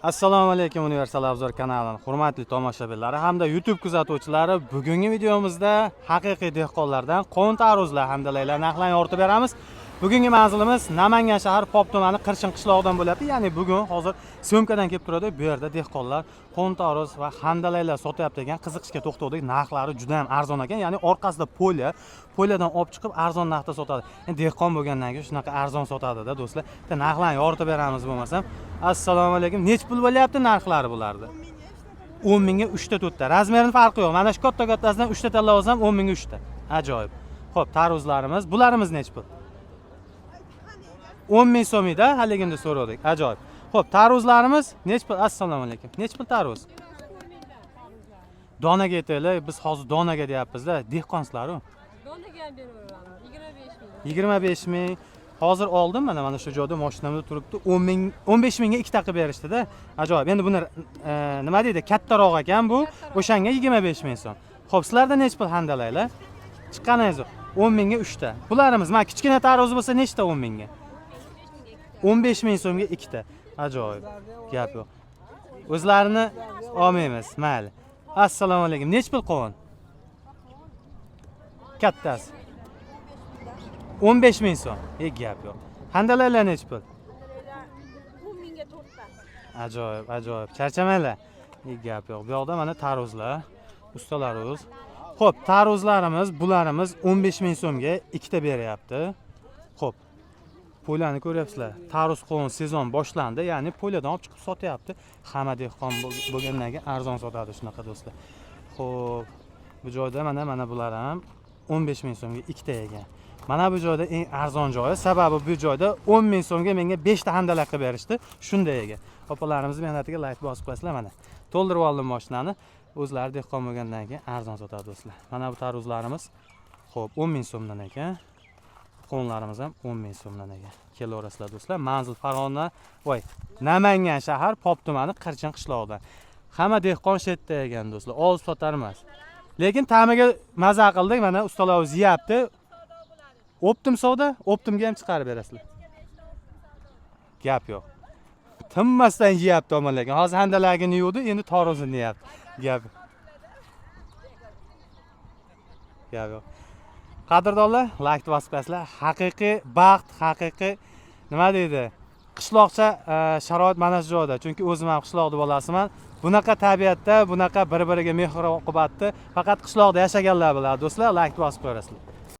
Assalomu alaykum, Universal Obzor kanalining hurmatli tomoshabinlari hamda YouTube kuzatuvchilari. Bugungi videomizda haqiqiy dehqonlardan qovun, tarvuzlar hamda laylar narxlarini yoritib beramiz. Bugungi manzilimiz Namangan shahar, Pop tumani, Qirshin qishlog'idan bo'lyapti. Ya'ni bugun hozir syomkadan kelib turadi. Bu yerda dehqonlar qovun, tarvuz va handalaylar sotyapti ekan. Qiziqishga to'xtovdik. Narxlari juda ham arzon ekan. Ya'ni orqasida поле, поле dan olib chiqib arzon narxda sotadi. Endi dehqon bo'lgandan keyin shunaqa arzon sotadi-da, do'stlar. Bitta narxlarni yoritib beramiz bo'lmasam. Assalomu alaykum. Nechi pul bo'lyapti narxlari bularni? 10 mingga 3 ta, 4 ta. Размер ini farqi yo'q. Mana shu katta kattasidan 3 ta tanlab olsam, 10 mingga 3 ta. Ajoyib. Xo'p, tarvuzlarimiz, bularimiz nechi pul? 10 ming so'm edi, haligini so'radik. Ajoyib. Xo'p, tarvuzlarimiz nechi pul? Assalomu alaykum. Nechi pul tarvuz? Donaga aytaylik, biz hozir donaga deyapmiz-da, dehqonsizlar-u. Donaga ham beraveramiz. 25 ming. 25 ming. Hozir oldim, mana shu joyda mashinamda turibdi. 10 ming, 15 mingga ikkita qilib berishdida. Ajoyib. Endi buni nima deydi? Kattaroq ekan bu. O'shanga 25 ming so'm. Xo'p, sizlarda nechi pul handalaylar? Chiqqaningiz 10 mingga 3 ta. Bularimiz, mana kichkina tarvuz bo'lsa nechta 10 mingga? 15 ming so'mga ikkita. Ajoyib. Gap yo'q. O'zlarini olmaymiz, mayli. Assalomu alaykum. Nechi pul qovun? Kattasi. 15 ming so'm. E, gap yo'q. Handalaylar nechi pul? 10 mingga to'rtta. Ajoyib, ajoyib. Charchamanglar. E, gap yo'q. Bu yoqda mana tarvuzlar, ustalarimiz. Xo'p, tarvuzlarimiz, bularimiz 15 ming so'mga ikkita beryapti. Xo'p. Поле ni ko'ryapsizlar. Tarvuz, qovun sezon boshlandi, ya'ni поле dan olib chiqib sotyapti. Hamma dehqon bo'lgandan keyin arzon sotadi shunaqa, do'stlar. Xo'p, bu joyda mana bular ham 15 ming so'mga ikkita ekan. Mana bu joyda eng arzon joyi, sababi bu joyda 10 ming so'mga menga 5 ta handalak qilib berishdi. Shunday ekan. Opalarimiz mehnatiga layk bosib qo'yasizlar mana. To'ldirib oldim mashinani. O'zlari dehqon bo'lgandan keyin arzon sotadi, do'stlar. Mana bu tarvuzlarimiz, xo'p, 10 ming so'mdan ekan. Qovunlarimiz ham 10 ming so'mdan ekan. Kelaverasizlar, do'stlar. Manzil Farg'ona, voy, Namangan shahar, Pop tumani, Qirchin qishlog'idan. Hamma dehqon shu yerda ekan, do'stlar. Olib sotar emas. Lekin ta'miga maza qildik. Mana ustalar o'zi yeyapti. Оптом savdo, оптом ga ham chiqarib berasizlar. Gap yo'q. Tinmasdan yeyapti omon lekin. Hozir handalagini yuvdi, endi tarvuzini yeyapti. Gap. Gap yo'q. Qadrdonlar, layk bosib qo'yasizlar. Haqiqiy baxt, haqiqiy nima deydi? Qishloqcha sharoit mana shu joyda. Chunki o'zim ham qishloqni bolasiman. Bunaqa tabiatda, bunaqa bir-biriga mehr oqibatni faqat qishloqda yashaganlar biladi, do'stlar. Layk bosib qo'yasizlar.